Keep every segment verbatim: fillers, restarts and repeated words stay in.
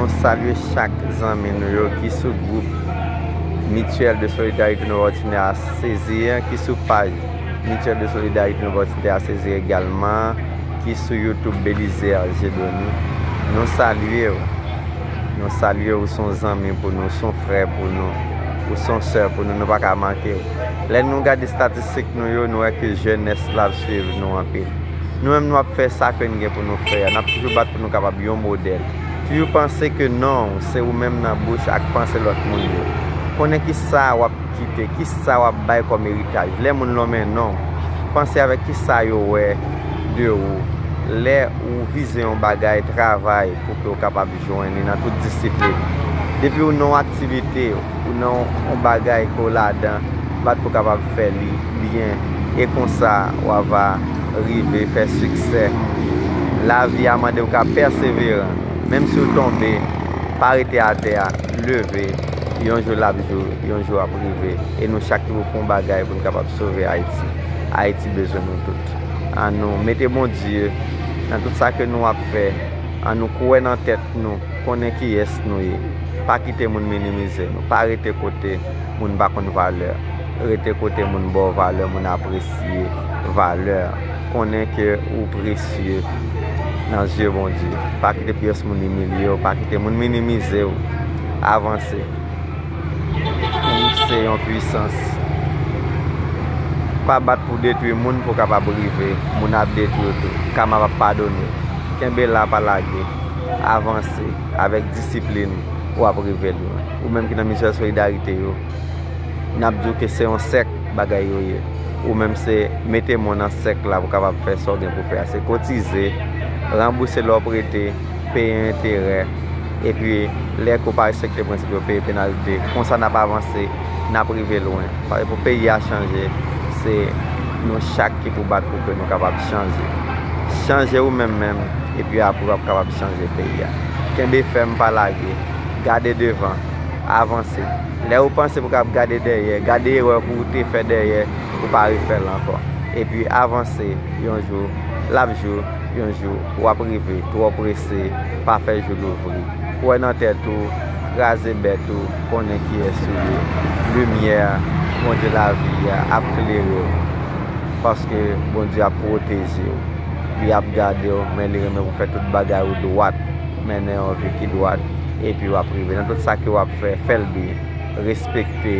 Nou salye chak zanmi nou yo ki sou gwoup Mutuelle de Solidarité Nòdwòtine a sezi an, ki sou paj Mutuelle de Solidarité Nòdwòtine a sezi egalman, ki sou YouTube Belizaire Jedoni. Nou salye w. Nou salye w, ou se yon zanmi pou nou, ou se yon frè pou nou, ou se yon sè pou nou, nou pa ka manke w. Lè nou gade estatistik nou yo, nou wè ke jenès la ap swiv nou anpil. Nou menm nou ap fè sa ke n gen pou nou fè a. N ap toujou bat pou nou kapab yon modèl. Toujou panse ke non w se ou menm nan bouch ak panse lòt moun yo. Konnen kisa w ap kite, kisa w ap bay kòm eritaj. Lè moun lonmen non w, panse avèk kisa yo wè de ou. Lè ou vize yon bagay, travay pou ke w kapab jwenn li nan tout disiplin. Depi w nan yon aktivite, ou nan yon bagay ke w ladan, bat pou w kapab fè li byen. E konsa, w ava rive fè siksè. Lavi a mande w ka pèseveran. Menm si w tonbe, pa rete atè a, leve. Yon jou l ap jou, yon jou ap rive. E nou chak ki pou fè yon bagay pou n kapab sove Ayiti. Ayiti bezwen nou tout. Ann nou mete Bondye nan tout sa ke nou ap fè. Ann nou kwè nan tèt nou, konnen kiyès nou ye. Pa kite moun minimize nou. Pa rete kote moun pa konn valè. Rete kote moun ba w valè, moun apresye valè. Konnen ke ou presye nan zye Bondye. Pa kite pyès moun imilye w, pa kite moun minimize w. Avanse. Ou se yon pwisans. Pa bat pou detwi moun pou w kapab rive. Moun ap detwi w tou. Kama p ap padone w. Kenbe la, pa lage. Avanse. Avèk disiplin, w ap rive lwen. Ou menm ki nan Mutuelle Solidarité yo, n ap di w ke se yon sèk bagay yo ye. Ou menm se mete men w nan sèk la pou w kapab fè sa w gen pou fè a. Se kotize, ranbouse lè w prete, peye enterè, epi lè ke w pa respekte prensip yo, peye penalite. Konsa n ap avanse, n ap rive lwen. Paske pou peyi a chanje, se nou chak ki pou bat pou ke nou kapab chanje. Chanje ou menm menm, epi apre w ap kapab chanje peyi a. Kenbe fèm, pa lage, gade devan, avanse. Lè ou panse pou w kapab gade dèyè, gade erè ke w te fè dèyè, pou w pa refè l ankò. Epi avanse, yon jou, l ap jou, yon jou, w ap rive, twò prese, pa fè jou louvri. Kwè nan tèt ou, kraze bèt ou, konnen kiyès ou ye. Limyè Bondye lavi a ap klere w, paske Bondye ap pwoteje w. Li ap gade w, men li renmen pou fè tout bagay ou dwat, mennen yon vi ki dwat, epi w ap rive. Nan tout sa ke w ap fè, fè l byen. Respekte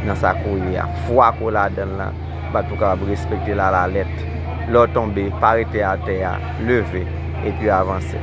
nan sa ke w ye a. Fwa ke w ladan l lan, bat pou w kapab respekte l alalèt. Lè w tonbe, pa rete atè a, leve, epi avanse.